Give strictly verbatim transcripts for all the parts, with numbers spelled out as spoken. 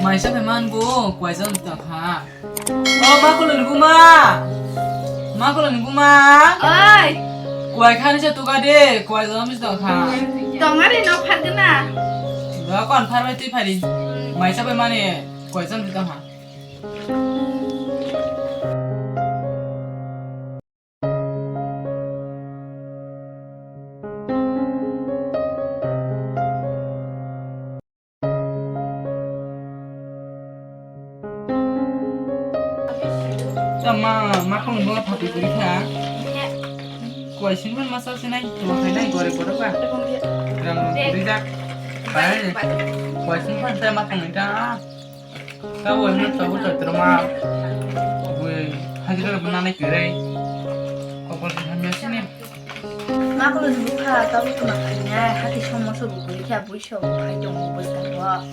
Maisa phai man bo, kwai jam ta kha. O ma kulo ni buma. Ma kulo ni buma. Oi. Kwai khani se tuka de, kwai jam ta kha. Tongari no phargana. Ba kon phar bai twi phari. Maisa phai mane kwai jam ta kha. Ta ma, ma kong bo phapi kuri kha. Kwai sin man masa sinai, tuma khai nai gore gore ba. Ram ram kuri jak. Bai. Kwai sin man ta ma kong ta. Tabo ino tabo chaitro ma. Bui hajira bo nanai kere. Kokol hamya sini. Ma kulo ni bukha tabo tuma khainai hati somo sobo bui kha bui sobo khai tongo bui tabo.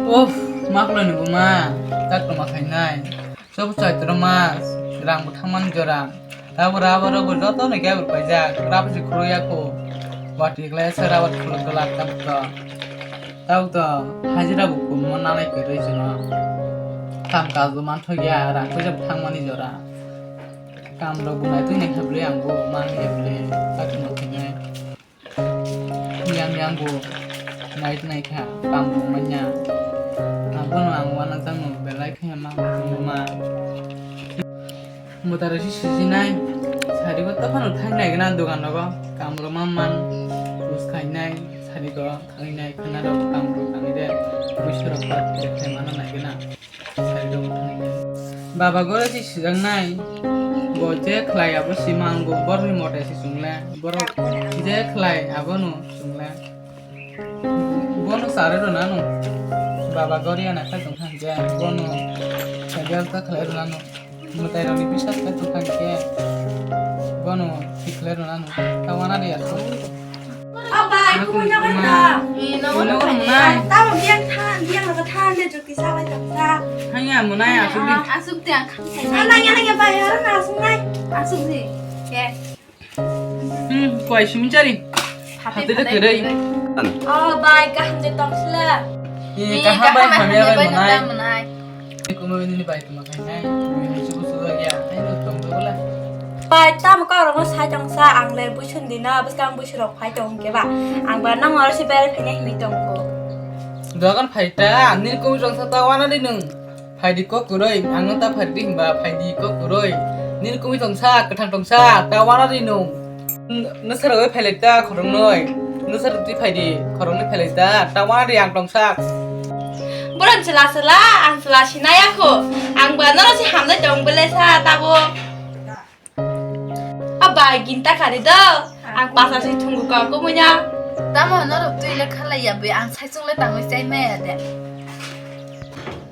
Of, ma kulo ni buma tak tuma khainai. Sobo chaitro ma rang bo thangmani jora. Tabora abo rok bo joto no khe aboni paijak, rabo se khuluk ya kho. Wati khlai se rabo khuluk glak tabuk to. Tabuk to hajira bo kumno nanai kwrwi chwngno. Kam kaj bo manthok ya, rang puisa bo thangmani jora. Kam rok bo nai twi nai kha bwlwi ang bo man ya bwlwi, tak no khainai. Yang yang bo nai twi nai kha, kam rok manya. Ang bono ang uanajak no belai khe ma ma. Motaro si sijinai, sari bo ta phano thang nai gana dogan rogo, kam rok ma man, us khainai, sari go thang nai khana rok kam rok thang de, buisok rok pa thai mano nai gana, sari rok thang nai. Baba gore si sijak nai, bo je khlai abo si mango, borni mota si chungle, borok je khlai abo no chungle. Bono sari rw nanu. Baba goriya na kha tong kha je bono sagal ta khlai rw nanu. Mwtai rok ni bisas kha tong kha je bono thik khlai rw nanu. Ta wana de aso. Abai, aku punya kata. Ini no, no, no. Tahu dia than, dia nggak than dia cuti salah kata. Hanya munai asuk di. Asuk dia. Nanya nanya bayar na asuk nai. Asuk di. Oke. Hmm, kwai simi chari. Hati hati de kwrwi. Oh, bai, kaham je tong sila. Eh, kaham bai, hamya bai, manai. Kumui nini bai tuma khainai. Kumui nini subu subu ya. Ai no tong do bola. Bai, tamo ka rong sai tong sa, ang le buisun dina, bwskang buisu rok phai tong ke ba. Ang ba nang oro si bere phai nai hini tong ko. Dogan phai ta, nini kumui rong sa ta wana di nung. Phaidi kok kwrwi, ang no ta phaidi hinba phaidi kok kwrwi. Nini kumui tongsa, kwthang tongsa, ta wana ri nung. N-, nwsarogwi phailai ta khoroknwi. Nwsarogwi phaidi khoroknwi phailai ta, ta wana ri ang tongsa. Borok chwla chwla, ang chwla sinai ya kho. Ang ba norok se hamjai tong bwle sa tabo. A bai, ginta kari do. Ang pasa si thungu ka kumui na. Tamo norok twi le khalai ya bai, ang sai chung le tangwi chai maya de.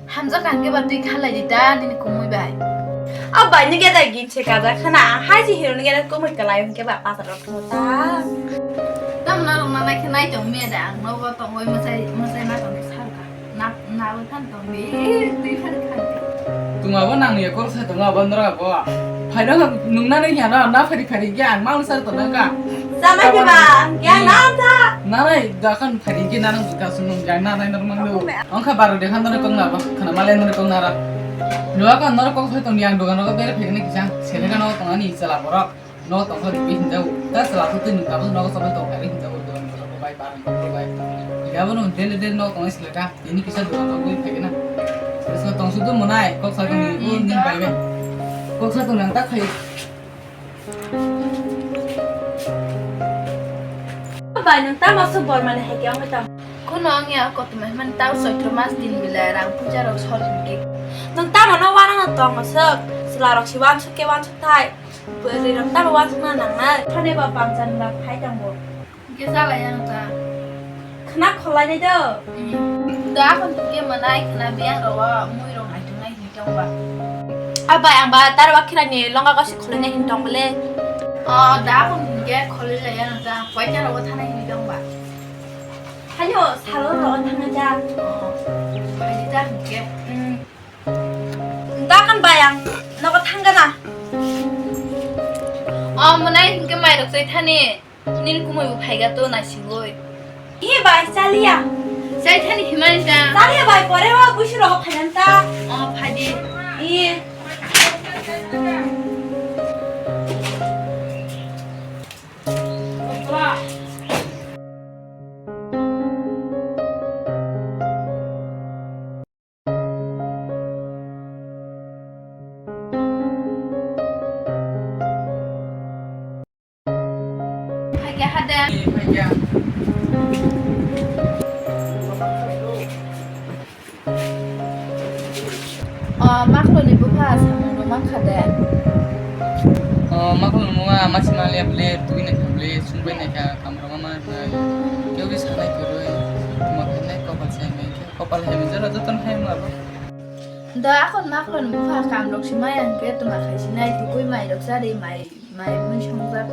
Hamjak ang ke ba twi khalai di ta nini kumui bai. A bai ni geda gin se kaja khana, hai si hero ni geda kumui kalai ke ba pasa rok thung ta. Tamo norok na nai khe nai tong maya de, ang nogo tongoi mwsai, mwsai ma tong sar ka. Na, na, bo than tong di, twi phan khan. Tuma bo nang ya kor sa tong abo ndra bo. Phaino nung na nang ya na, na phari phari ya, ang ma sar tong ka. Sama ke ba, ya na ta. Na nai da khan phari ke na nang ka sun nung ya na nai normal lo. Ang kha baro de khan na kong na ba, khana male na kong na ra. Lo ka nor kong sa tong yang dogan ko bere phari ne kisa, sele ka no tong ani chala borok. No tongkha rwgwi hinjago. Ta chwla thok twi nwng tabuk nogo chobwi tongkha hinjago, dogan boso bo bai, barang boso bo bai. Yabo no daily daily no tongwi swlaka. Tini kisa dogan rok bai phaikhe na. Bwswk tongsu do mwnai, kok sa tongni, o nini bai bai. Kok sa tongni ang ta khai. Bai, nwng tamo swk bor mani hai khe wngwi tong? Kuno wngya, kothoma himani tao choitro mas din belai rang puja rok sor hwnkhe. Nwng tamo no uanano tong swk? Chwla rok si uansuk khe uansuk thai. Bwrwi rok tamo uansukna nangnai. Thani ba bangchan ba phai tongo. Hwnkhe chalai ang ta. Khna kholainai do. Hmm. Da hwn hwnkhe mwnai khna biyang rok o mui rok naituknai hwnwi tong ba. A bai, ang ba taro ba khirani longa gosi kholainai hwnwi tong bwle. O da hwn hwnkhe kholai lai ang ta. Poita rok o thanai hwnwi tong ba. Haino salo rok o thangnai da. O, phaidi ta hwnkhe. Hmm. Da kan bai ang nogo thang gana. O mwnai hwnkhe mai rok chai thani. Nini kumui bo phaiga to naisingwi. Ee bai chaliya. Chai thani himani ta. Tari bai pore o busi rok phainan ta. O phadi. I. Phaikha hade. Phaikha. O, makhlo ni bupha samung rwma kha de. O, makhlo ni buma masi mali able, twi nai kha able, sungbai nai kha, kam rwma ma nai. Keu bi sanai kwrwi, tuma khe nai kopal sai nai khe, kopal hai jora joto hai ma bo. Da akon makhlo ni bupha kam rok si maya hwnkhe tuma khai si nai, tukui mai rok cha ri mai. Mai mui songjak.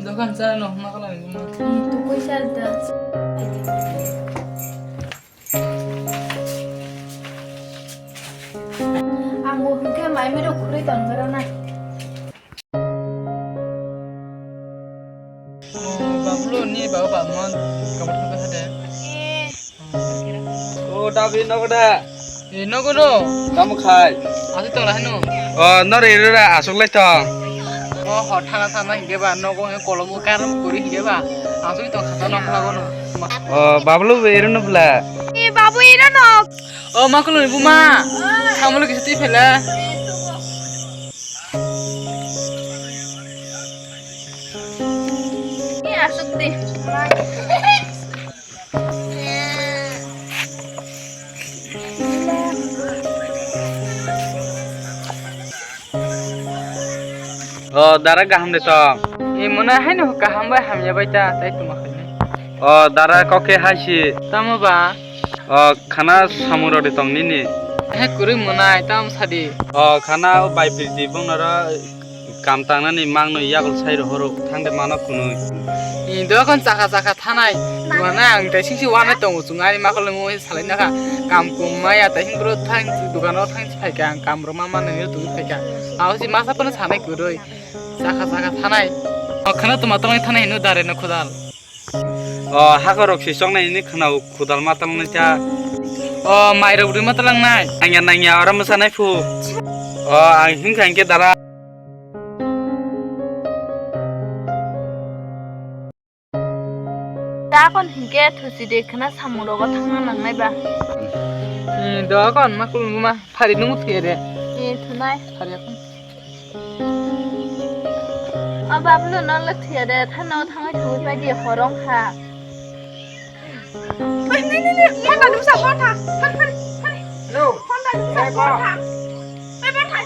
Dokan cha no ma kala ni ma. Ni tukui sal da. Ang bo hwnkhe mai mui rok khurui tong jaro na. Oh, bablo ni baba bamon kamu thangka hade. Eh. O, Dabi, nogo da? E, nogo no. Tamo khai? Asuk tong lahai no. O, nore irura asuk lai tong. O, ho, thana thana hinge ba, nogo he kolomo karam kuri hinge ba. Asuk tong khata no khlago no. O, Bablu be iru no bla. E, babu iru no. O, makulo ni buma. Thamolo kisa twi phela. E, asuk de. O, dara gaham de tong. E, mona haino kaham bai hamya bai ta, tai tuma khaini. O, dara kok khe hai si. Tamo ba? O, khana samung rok de tong nini. He kwrwi monai, tam sadi. O, khana o bai pirti bongno ro. Kam tangnani mangno yakul sai rohoro, thangde mano kunui. Ni dokhon chakha chakha thanai, duana ang tai singsi wana tongo, chwng ani makholo mo salai nakha, kam kum maya tai sing bro thang, dukano thang si phaikha, ang kam rwma manwi twi phaikha. Abo si masa phano sanai kwrwi, chakha chakha thanai. O khana tuma tongni thanai hino dare no khudal. O, hakorok si choknai hwnwi khwnao, khudal ma talangnai ta. O, mairok rwima talangnai. Nangya, nangya, oro mwsanai phu. O, ang hinkha hinkhe dara. Dakon hinkhe thusi de khwna samungrogo thangna nangnai ba. Hmm, dakon ma kulungma phari nung thwiya de. Eh, thunai. Phari akon. O Bablu, no le thwiya de, thano thangwi thangwi pai di, horong kha. Oi, ni, ni, ni, phone dani bwsa, phone tha. Phone, phone, phone. Hello. Phone dani bwsa, phone tha. Oi, phone tha.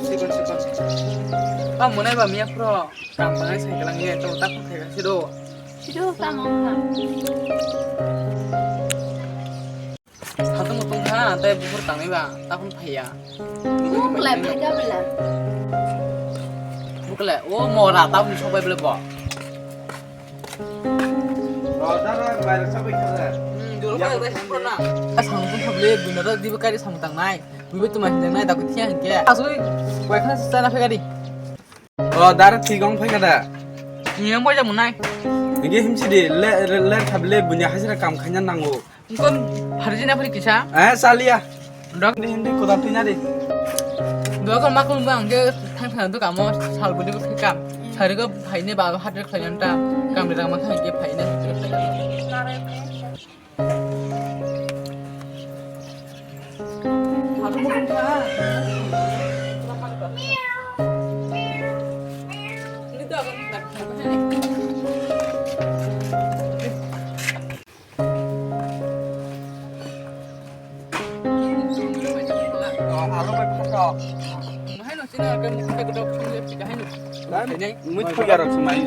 Sikon, sikon. Ba monai ba miya phuro kam bangai sai kelang ye to ta phung thai ga sido. Sido ta mong kha. Satung tong kha, tei buphur tangwi ba, ta phung phai ya. Bukle phai ga bela. Bukle, o mora ta phung sok bai bela bo. Rojak bai rok sabai kha. Hmm, jolo bai rok sabai na. Asang tong kha bela, buino rok dibo kari samung tangnai. Buibo tuma hinjang nai, dakti thia hinkhe. Asui, bai khana chana phai gari. O, dara thik wng phaikha da? Niyang bai jamu nai. Nige himsi di, le, le, le, thab le, bunya hajira kam khaina nango. Engko pharjina phari kisa. Eh, saliya. Dok. Hindi, hindi, kodam tunya di. Dok, makul bang, je, thang thang tu kamo, sal budi budi kam. Sari ko phaine ba, hatre khlainanta. Kam de rang ma thang, je phaine, hatre khlainanta. Mui thuya rok swmai.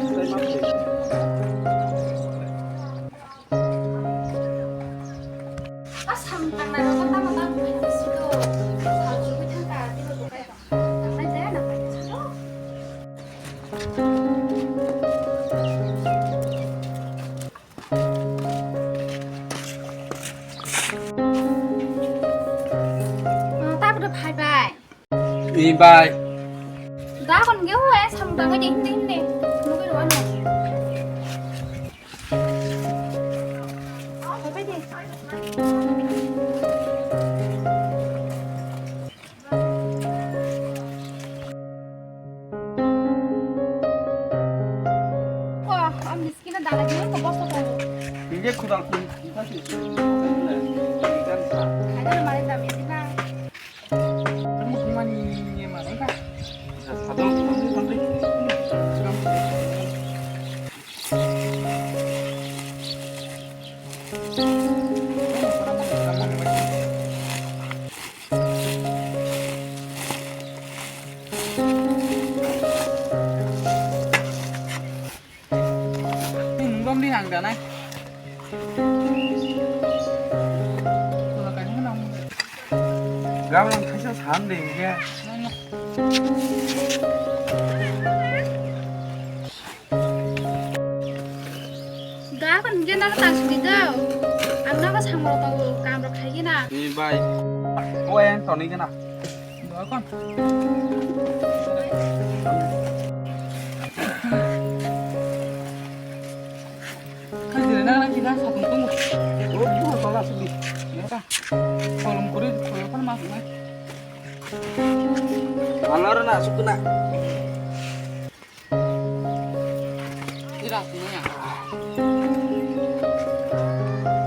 Ni bai. Da kon ge ho, eh, samung tangwi de, hindi, hindi. Nugui rw ano. Wah, ang miskin na dalai dulu ke bos ko. Ini dia kurang pun kita sih. Kan sa. Ada lemari dalam ini, Bang. Kamu gimana ini, mana, Bang? Satu, satu, satu. Nung romni ang danai. Gabang thaisa san de ya. Gabang je nang tang sidi do. Ang nang samro tau kam rok khai na. Ni bai. O yang toni kana. Doa kon. Kan jere na lagi dah satu tunggu. Oh, bukan salah sedih. Ya kan. Kolom kuri, kolom kan masuk, eh. Alar na sukuna. Ira sini ya.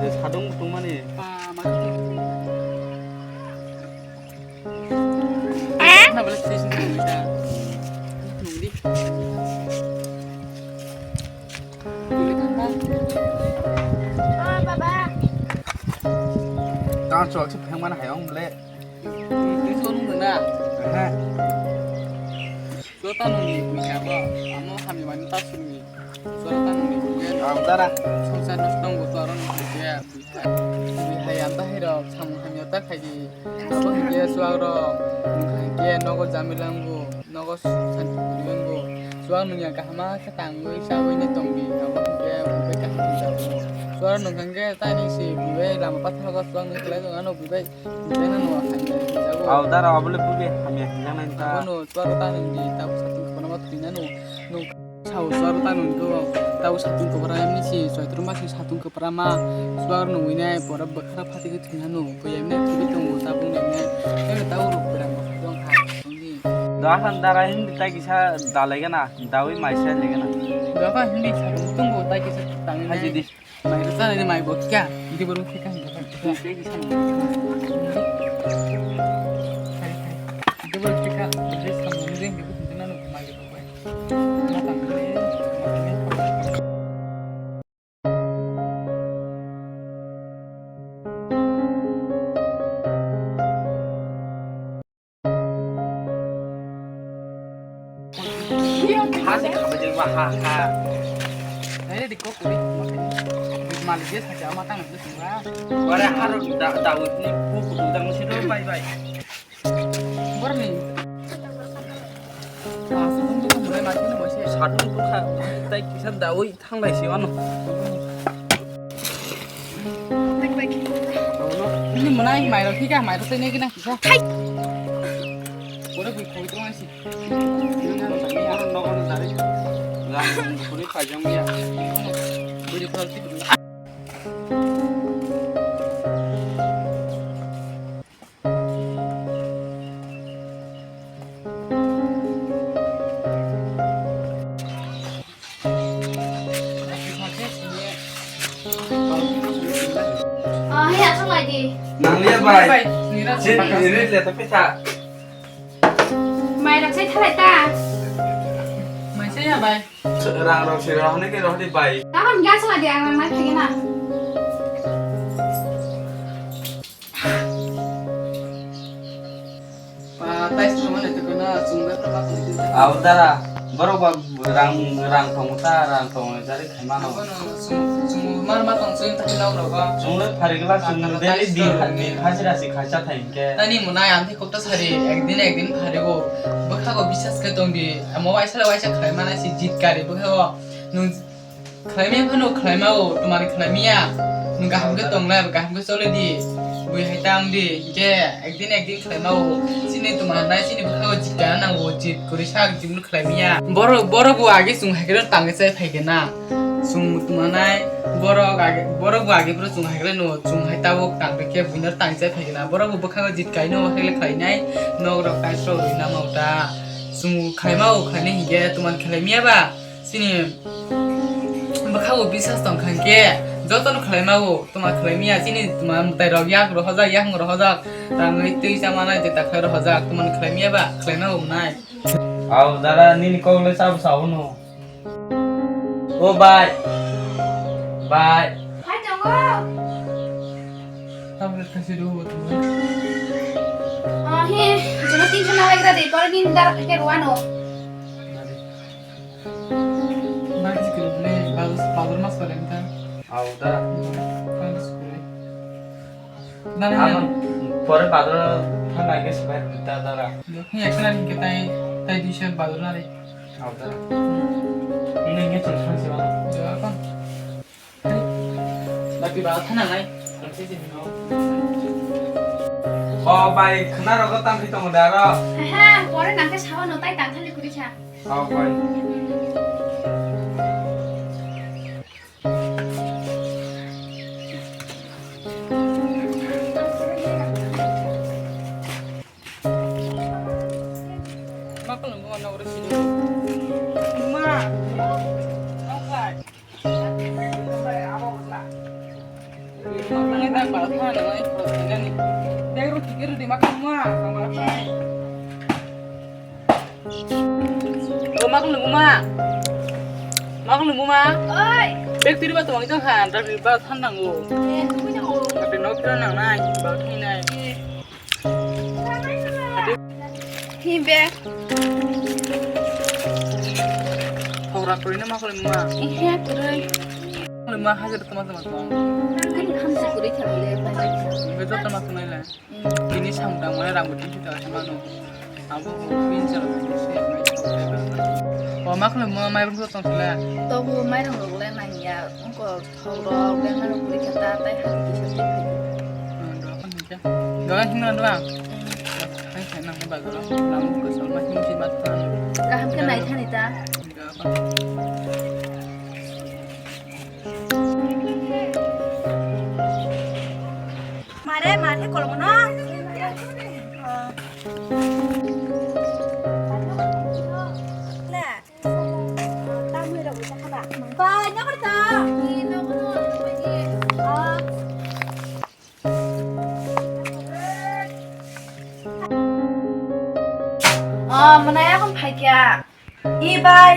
Je sadung tungmani. Pa, mati. Na balik station tu kita. Nungdi. Balik kan, Bang? Ah, Baba. Kang chok si pheng mana hayong ble. Ini so nung na. He. So ta nungni puisa bo. Amo kami mani ta sungni. So ta nungni puisa. Ang dara. Songsa dos tong go to aron puisa. Bihai amta hai rok samung hamya ta khaidi. Abo hinkhe chuak rok wngkha hinkhe nogo jamila wngo, nogo santi kwrwi wngo. Chuak nungya kaham khe tangwi chawi no tongdi, abo hinkhe bubai kaham hinjago. Chuak rok nungkha hinkhe tani se bubai lama pathar o chuak nung kwlai tongmano bubai, bubai no hamya hinjago. Au dara abole bubai hamya hinjaknai ta. Abono chuak rok ta nungdi, tabuk satung kwbangma thwinano nung. Sao chuak rok ta nungdi, tabuk satung kwbra mani se choitro masi satung kwbra ma chuak rok nungwi nai pora bwkhara phatwi khe thwinano. Bo emne thwiwi tongo tabuk nini. Tabuk rok berang rok tong kha tongdi. Doakan dara hindi tai kisa dalai gana, dawi mai sai lai gana. Doakan hindi sa tongo tai kisa tangwi nai. Haji di. Mai rok chana ni mai bo kya? Hindi borok khe kha hindi borok khe kha. Hindi borok khe kha. Hindi samung hindi hindi borok khe kha. Matang hindi. Ha se khambai jeng ba ha ha. Nai de ko kuri. Malik je saja matang de sungwa. Bare haro da da ni bu ku dang si do bai bai. Borni. Satung tu mulai mati ni bosi. Satung tu kha tai kisan dawi thanglai si ano. Ini mulai mai rok thika mai rok tini kena kisa. Hai. Ora bui khoi tu ngai si. Nogo no dari. Lang kuri pajang ya. Bui khoi tu. Ah, he, aswk lai di. Nang liya bai. Bai, nira bai. Sin, nira le tapi sa. Mai rak sai thalai ta. Mai sai ya bai. Rang rok sira hone ke rohdi bai. Taman gas la dia nang nai thagi na. Pa, tais no mane to na chungda pa ma tong. Au dara, borok ba rang rang tong ta, rang tong jari khai mano. Abono chung chung mar ma tong chung ta log rogo. Chung le phari gla chung daily din din hajira si khacha thai ke. Tani munai am thik kok ta sari, ekdin ekdin phari go. Bwkha go bisas ke tong di, amo waisa le waisa khai mana si jit kari bwkha go. Nung Khlaimaya phano khlaima o, twmani khlaimaya. Nwng kaham khe tong lai, kaham khe choli di. Bui hai tang di. Hinkhe ekdin ekdin khlai ma o. Chini tuma nai chini bwkha o jit kana nango, jit kwrwi sak jibini khlai miya. Borok, borok bo age chwng hai khe tangwi chai phai khe na. Chwng tuma nai borok age, borok bo age phuru chwng hai khe no, chwng hai tabuk tang khe buino tangwi chai phai khe na. Borok bo bwkha o jit kaino hai khe khlai nai. Nok rok kaisro rwi na ma o ta. Chwng khlai ma o khlai nai hinkhe tuma khlai miya ba. Chini bwkha o bisas tong kha hinkhe jotono khlai ma o, tuma khlai miya chini tuma mwtai rok yak rohojak, yakung rohojak, tangwi twi cha manai je ta khlai rohojak, tuma khlai miya ba khlai ma o nai. Au dara nini kok le sabo sabo no. O bai. Bai. Hai tongo. Tablet kasi do tuma. Oh he, jono tinso na lagra de, por bin dar ke ruano. Bagi sikil beli bagus, bagus mas pada minta. Au da. Bagus sekali. Nana Ama, pore badro thanda ke sebai rita dara. Ni eksan ni kita tai di sel badro nari. Au da. Ini ngi chul sang siwa. Ya apa? Bati ba thana nai. O bai, khna rogo tang khe tongo da ro. He he, pore nang khe sawa no tai tang thali kuri kha. O bai. Ma kolom bo nok rw sidi. Ma. Nok lai. Nok lai ta ba tha na nai ko nani. Dek ro kike ro di ma kolom ma. O ma kolom ma. Ma kolom ma. Oi. Bek tiri ba tong jang ha, da ba than nango. Eh, tu jang o. Tapi nok kira nang nai, ba thai nai. Hi be. Hok rak kuri na ma kuli ma. Ihe kuri. Kuli ma hajar tama tama tong. Kini khamsi kuri khamle. Be joto ma tunai la. Kini samdang mane rang buti kita sama no. Abo bin jalo se mai. O ma kuli ma mai rung tong la. Tobu mai rung le nang ya. Ko Thok rok, beng rok kuri khe ta, tai hati kisa twi phai di. Hmm, doa kan hingke. Doa kan hingna doa. Hmm. Hai hai nang bazar o, lam ko sol ma hing si mat kan. Kaham khe nai thani ta. Doa kan. Mare, mare kolom no. Le. Bai, nokar ta. Ah. Ah, mwnai akon phaikya. I bai.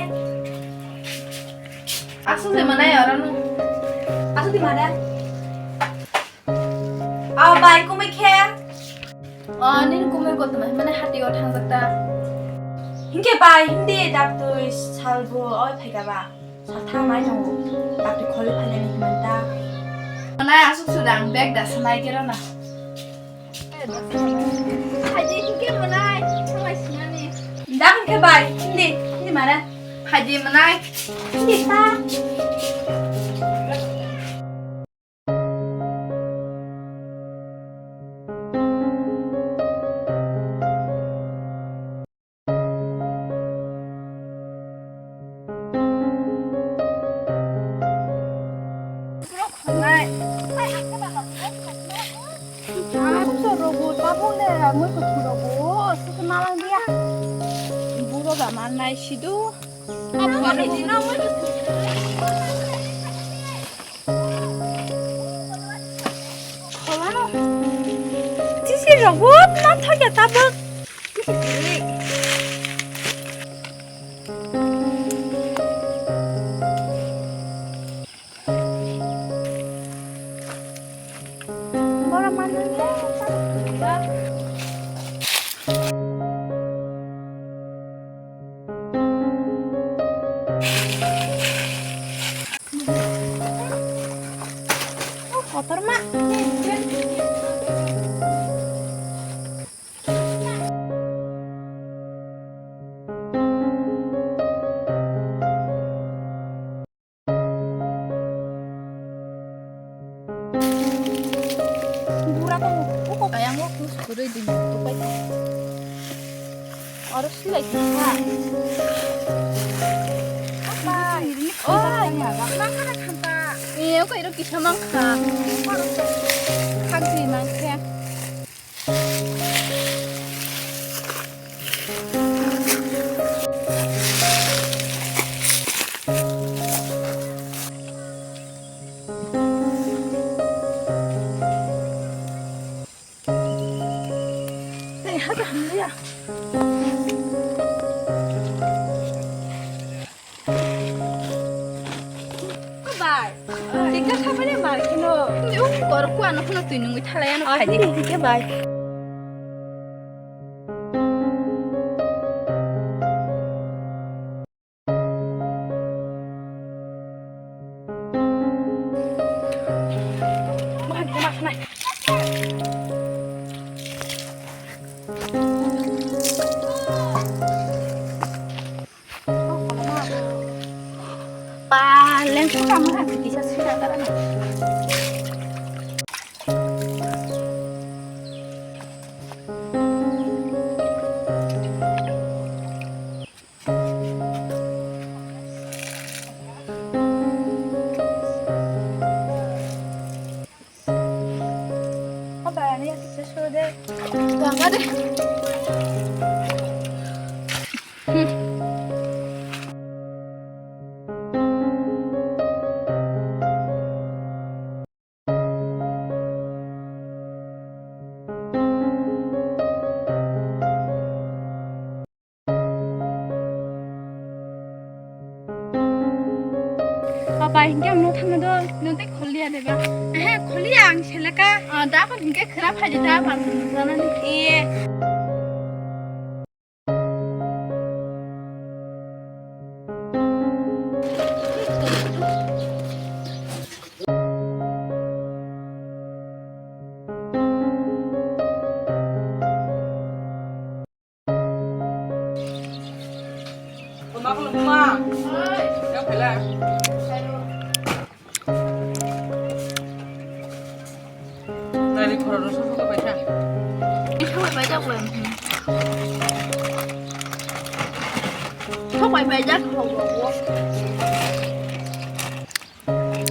Asuk de mwnai oro no. Asuk de mada. Ah, bai, kumui khe. O, nini kumui kotorma himani hati o thangjak ta. Hinkhe bai, hindi daktui salbo oi phaikha ba. Saltha mai tongo. Daktui kholi phainani himanta. Manai asuk sudang bag da sanai kero na. Haji hinkhe manai, sanai sinani. Dak hinkhe bai, hindi, hindi mana? Haji manai. Hindi ta. Burok ba mannai sidu. Tisi rok bo ma thakya tabuk. Borok manwi le tabuk. Kotorma. Dui din tupai. Oro silai kha. Apai. Oi. Nang kana khanta. Ni ko iro kisa mang kha. Khak di mang kha. Tei hada hamliya. Bai, tika khabani mar kheno. Ni ung kor kuano kheno twi nungwi thalai ano. Ai, khaidi. Ni tika bai. Ba, lengkha kamu kan bisa sida karena. Papa, hinkhe ang no thangna do, no tei kholiya de ba? Ehe, kholiya ang seleka. Ah, da kon hinkhe khera phaidi da, bang nang jana ni. Eh. Buma, buma. Oi. Yang bela. Nari khoro no sokha bai kha. Sokha bai jak bai. Sokha bai jak ho ho.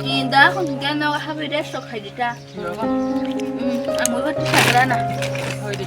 Inda kon ga no ha bai rest khai dita. Yo. Hmm, ang mo ti sagra na. Hoi di.